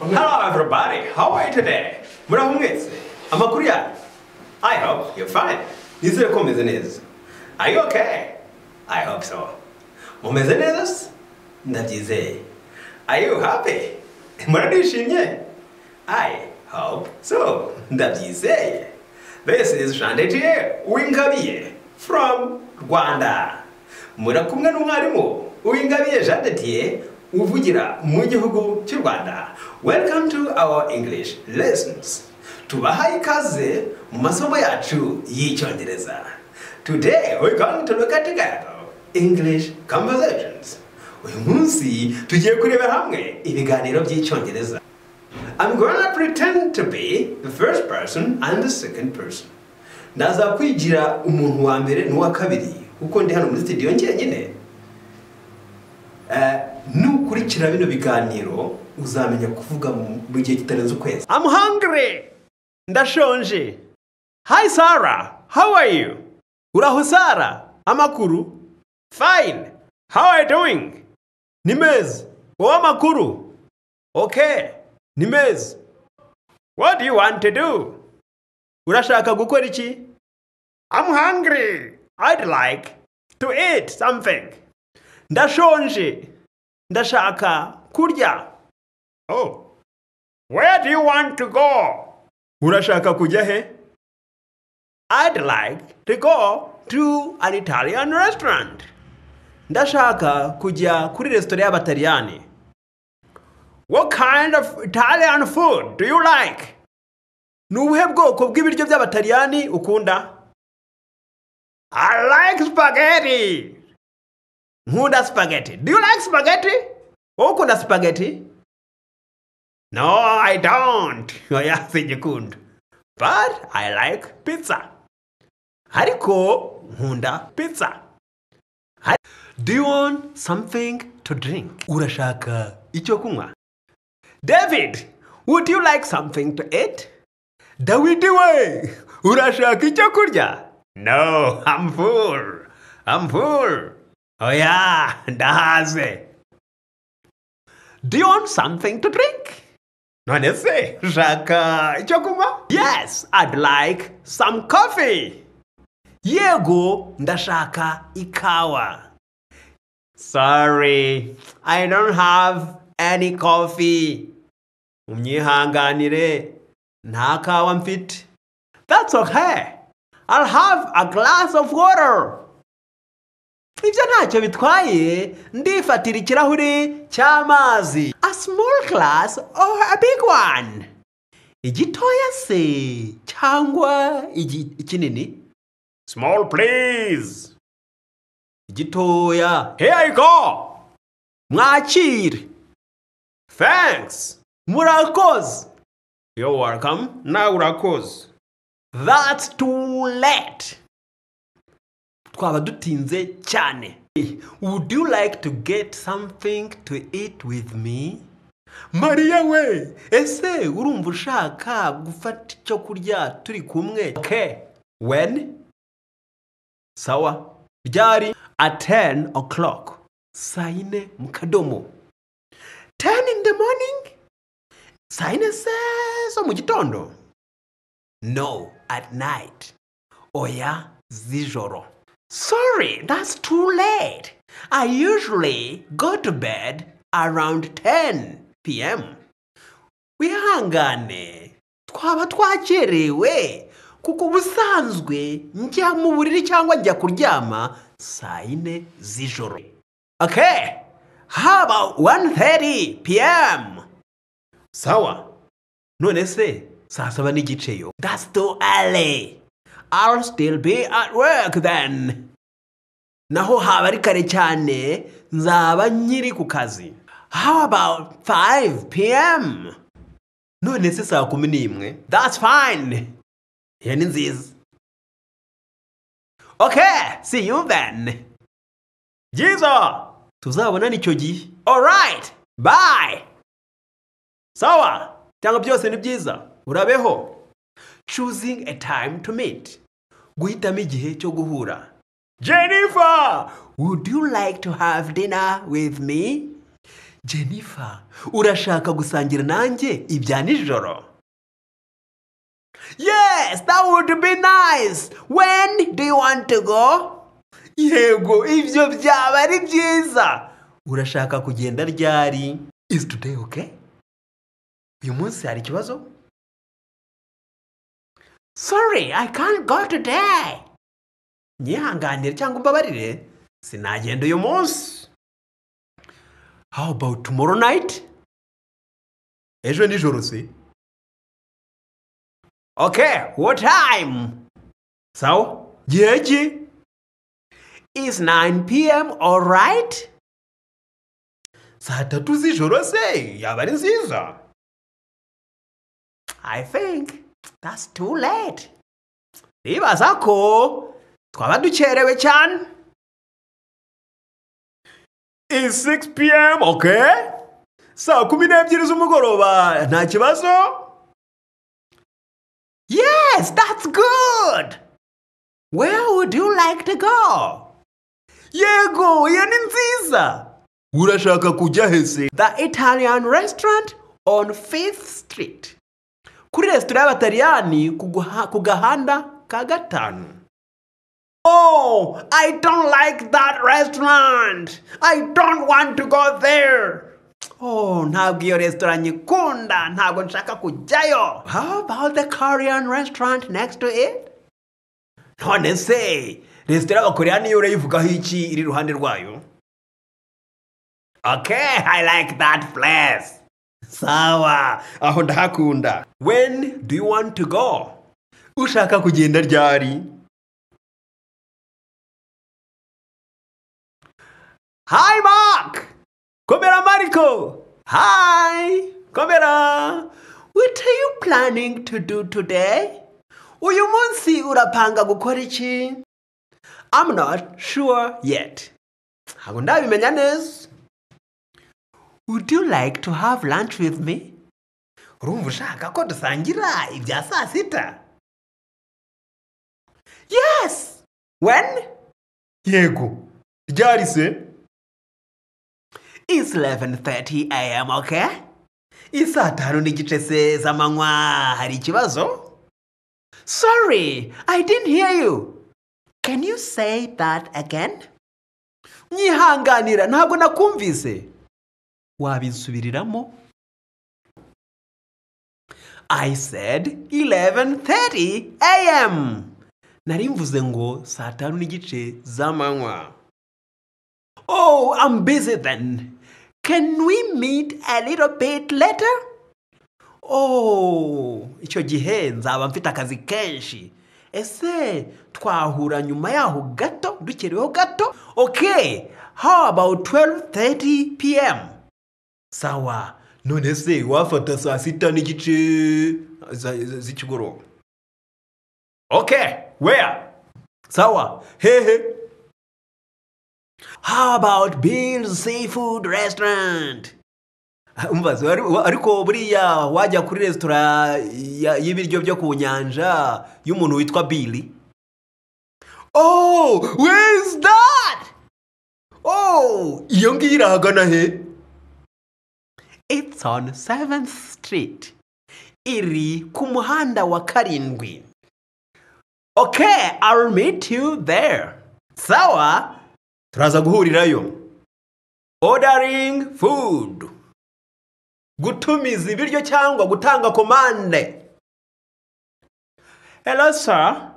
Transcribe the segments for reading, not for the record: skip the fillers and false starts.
Hello everybody, how are you today? Muraho mwese, amakuru yanyu? I hope you're fine. Nizere ko mumeze neza. Are you okay? I hope so. Mumeze neza se? Ndabyizeye. Are you happy? Murarishimye? I hope so. Ndabyizeye. This is Jean de Dieu Uwingabiye from Rwanda. Murakumwe n'umwarimu Uwingabiye Jean de Dieu uvugira mu gihugu cy'u Rwanda. Welcome to our English lessons. Tubahaye ikaze mu masomo yacu y'Icyongereza. Today we're going to look at together English conversations. Uyu munsi tugiye kureba hamwe ibiganiro by'Icyongereza. I'm gonna pretend to be the first person and the second person. Ndaza kwigira umuntu wa mbere n'uwa kabiri kuko ndi hano muri studio njyenyine. Nukurikira bino biganiro uzamenya kuvuga mu gihe kitarenze ukwezi. I'm hungry. Ndashonje. Hi Sarah, how are you? Uraho Sarah? Amakuru? Fine. How are you doing? Ni meza. Wowe amakuru? Okay. Ni meza. What do you want to do? Urashaka gukora iki? I'm hungry. I'd like to eat something. Ndashonje. Ndashaka kurya. Oh. Where do you want to go? Urashaka kujya he? I'd like to go to an Italian restaurant. Ndashaka kujya kuri resitora y'Abataliyani. What kind of Italian food do you like? Ni ubuhe bwoko bw'ibiryo by'Abataliyani ukunda? I like spaghetti. Nkunda spaghetti. Do you like spaghetti? Wowe ukunda spaghetti? No, I don't. Oya, singikunda. But I like pizza. Ariko nkunda pizza. Do you want something to drink? Urashaka icyo kunywa? David, would you like something to eat? Dawidi we, urashaka icyo kurya? No, I'm full. I'm full. Oya, ndahaze. Do you want something to drink? None se, ushaka icyo kunywa? Yes, I'd like some coffee. Yego, ndashaka ikawa. Sorry, I don't have any coffee. Unyihanganire, nta kawa mfite. That's okay. I'll have a glass of water. Ibyo ntacyo bitwaye, ndifatira ikirahuri cy'amazi. A small glass or a big one? Igitoya se cyangwa ikinini? Small please. Igitoya. Here you go. Mwakire. Thanks. Murakoze. You're welcome. Nawe urakoze. That's too late. Twaba dutinze cyane. Would you like to get something to eat with me? Mariya we, ese urumva ushaka gufata icyo kurya turi kumwe? Okay. When? Sawa. Ryari? At 10 o'clock. Saa yine mu kadomo. 10 in the morning? Saa yine se zo mu gitondo? No, at night. Oya, z'ijoro. Sorry, that's too late. I usually go to bed around 10 p.m. Wihangane, twaba twakerewe kuko ubusanzwe njya mu buriri cyangwa njya kuryama saa yine z'ijoro. Okay, how about 1:30 p.m.? Sawa. None se saa saba n'igice yo. That's too early. I'll still be at work then. Naho haba ari kare cyane, nzaba nkiri ku kazi. How about 5 p.m.? None se saa kumi n'imwe? That's fine. Iyo ni nziza. Okay, see you then. Byiza. Tuzabonana icyo gihe. Alright, bye. Sawa, cyangwa byose ni byiza. Urabeho. Choosing a time to meet. Guhitamo igihe cyo guhura. Jennifer, would you like to have dinner with me? Jennifer, urashaka gusangira nanjye ibya nijoro? Yes, that would be nice. When do you want to go? Yego, ibyo byaba ari byiza. Urashaka kugenda ryari? Is today okay? Uyu munsi hari ikibazo? Sorry, I can't go today. Nyihanganire cyangwa umbabarire, sinagenda uyu munsi. How about tomorrow night? Ejo nijoro se? Okay, what time? Sawa, gihe ki? Is 9 p.m. all right? Saa tatu z'ijoro se yaba ari nziza? I think that's too late. Ndibaza ko twaba dukerewe cyane. Is 6 p.m. okay? Saa 12 z'umugoroba nta kibazo? Yes, that's good. Where would you like to go? Yego, iyo ni nziza. Urashaka kujya he se? The Italian restaurant on 5th Street. Kuri resitora y'Abataliyani ku gahanda ka gatanu. Oh, I don't like that restaurant. I don't want to go there. Oh, ntabwo iyo resitora nyikunda, ntabwo nshaka kujyayo. How about the Korean restaurant next to it? None se, resitora y'Abakoreya niyo urayivugaho iki iri iruhande rwayo? Okay, I like that place. Sawa, aho ndahakunda. When do you want to go? Ushaka kugenda ryari? Hi, Mark! Komera, Mariko! Hi! Komera! What are you planning to do today? Uyu munsi urapanga gukora iki? I'm not sure yet. Ntabwo ndabimenya neza. Would you like to have lunch with me? Urumva ushaka ko dusangira ibya saa sita? Yes! When? Yego. Ryari se? It's 11:30 a.m. okay? Isaa 5:15 se z'amanywa hari ikibazo? Sorry, I didn't hear you. Can you say that again? Nyihanganira, ntabwo nakumvise. Wabinsubiriramo? I said 11:30 a.m. Nari mvuze ngo saa 5:15 z'amanywa. Oh, I'm busy then. Can we meet a little bit later? Oh, icyo gihe nzaba mfite akazi kenshi. Ese twahura nyuma yaho gato, dukereweho gato? Okay, how about 12:30 p.m.? Sawa, none se wafata saa 6:15 z'ikigoroba? Okay, where? Sawa, hehe. How about Bill's Seafood Restaurant? Umva, ariko buriya wajya kuri resitora y'ibiryo byo ku nyanja y'umuntu witwa Billy. Oh, where is that? Oh, iyo ngiyo irahagana he? It's on 7th Street. Iri ku muhanda wa 7. Okay, I'll meet you there. Sawa, turaza guhurirayo. Ordering food. Gutumiza ibiryo cyangwa gutanga komande. Hello, sir.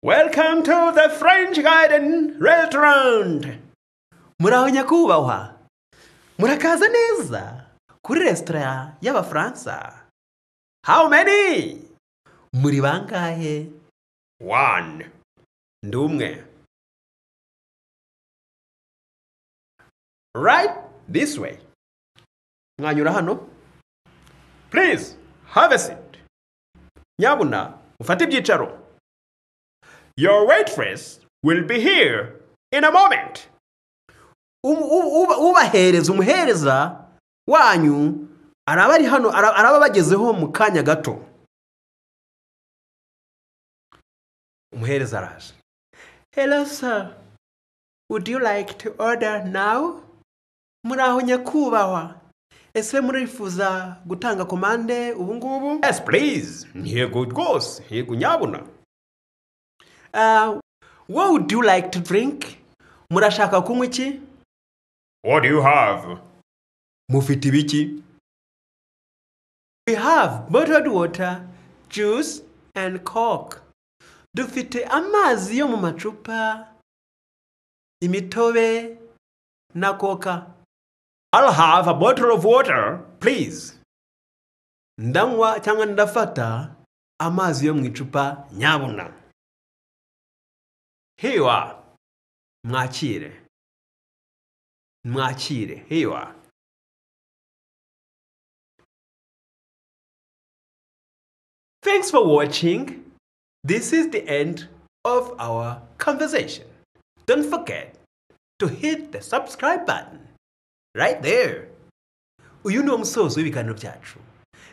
Welcome to the French Garden Restaurant. Muraho nyakubahwa. Murakaza neza kuri resitora y'Abafaransa. How many? Muri bangahe? One. Ndi umwe. Right this way. Mwanyura hano. Please, have a seat. Nyabuna, ufate ibyicaro. Your waitress will be here in a moment. Ubahereza umuhereza wanyu araba ari hano, araba bagezeho mu kanya gato. Umuhereza araje. Hello sir. Would you like to order now? Muraho nyakubahwa. Ese murifuza gutanga komande ubu ngubu? Yes, please. Yego rwose, yego nyabuna. What would you like to drink? Murashaka kunywa iki? What do you have? Mufite ibiki? We have bottled water, juice and coke. Dufite amazi yo mu macupa, imitobe na coca. I'll have a bottle of water, please. Ndanywa cyangwa ndafata amazi yo mu icupa nyabuna. Here you are. Mwakire. Mwakire. Here you are. Thanks for watching. This is the end of our conversation. Don't forget to hit the subscribe button right there. Uyu ni wo musozo w'ibiganiro byacu.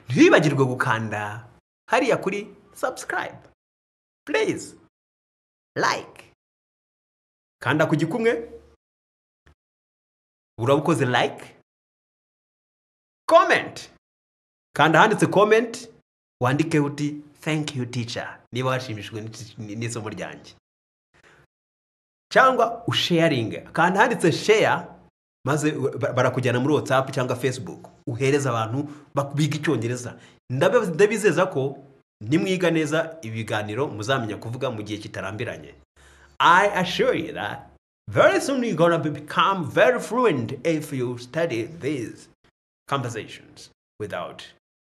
Ntiwibagirwe gukanda hariya kuri subscribe. Please like. Kanda ku gikumwe. Uraba ukoze like. Comment. Kanda handitse comment, wandike uti thank you teacher niba washimishijwe n'isomo ryanjye. Cyangwa usharinge. Kanda handitse share, maze barakujyana muri WhatsApp cyangwa Facebook uhereza abantu biga icyongereza. Ndabizeza ko nimwiga neza ibiganiro muzamenya kuvuga mu gihe kitarambiranye. I assure you that very soon you're going to become very fluent if you study these conversations without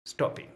stopping.